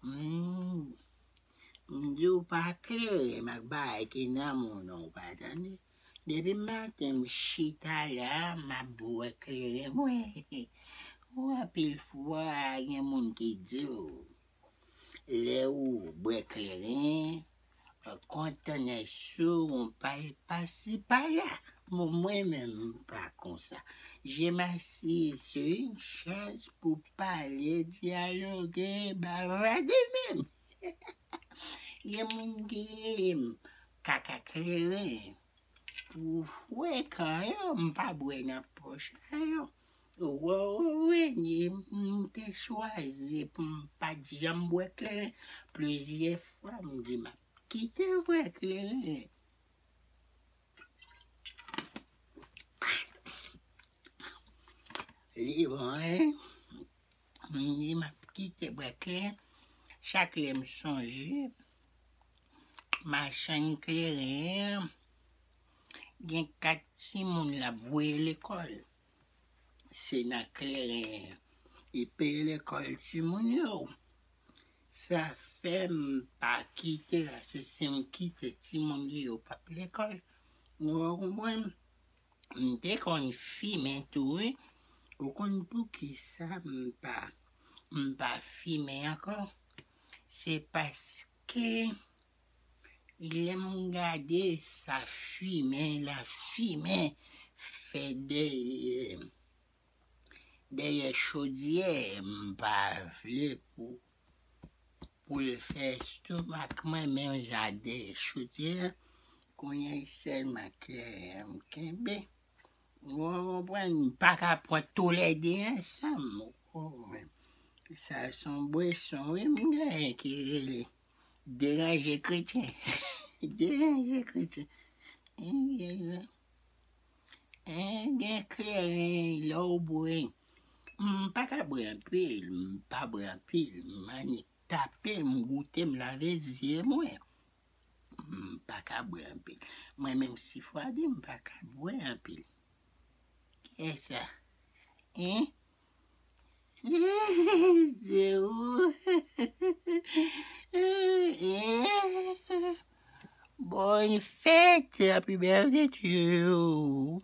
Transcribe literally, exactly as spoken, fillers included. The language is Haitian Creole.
Mm. M di w pa kleren m ak bagay ki nan moun ou pa tande. Depi maten m chita la, m ap bwè kleren mwen. Ou anpil fwa gen moun ki di w, lè ou bwè kleren, kontan nèg sou ou pral pase pa la. Bon, mwen menm m pa konsa. Je m'assieds sur une chaise pou pale, dyaloge, bavade menm. Gen moun ki rele m kaka kleren. Pou frekan yo, m pa bwè nan pòch a yo. Ou konprann? M te chwazi pou m pa t janm bwè kleren. Plizyè fwa m di m ap kite bwè kleren. Li bon, wi. M di m ap kite bwè kleren. Chak lè m sonje machann kleren an gen kat timoun l ap voye lekòl. Se nan kleren li peye lekòl timoun yo. Sa fè m pa kite, se si m kite timoun yo p ap lekòl. Ou konprann? M te konn fimen tou, wi. Ou konn poukisa m pa, m pa fimen ankò? Se paske lè m gade sa fimen la fimen fè dèyè, dèyè chodyè, m pa vle pou, pou l fè estomak mwen menm jan dèyè chodyè. Kounye a sèlman kleren m kenbe. Ou konprann? M pa ka pran toulède ansanm. Ou konprann? Sa se yon bweson, wi, m genyen ki rele deranje kretyen. Deranje kretyen. Gen, gen, gen kleren lè w bwè. M pa ka bwè anpil, m pa bwè anpil. M annik tape, m goute, m lave zye mwen. M pa ka bwè anpil. Mwen menm Sifwade, m pa ka bwè anpil. Kiyès sa? Hein? Se ou? Bonne fête, happy birthday to you.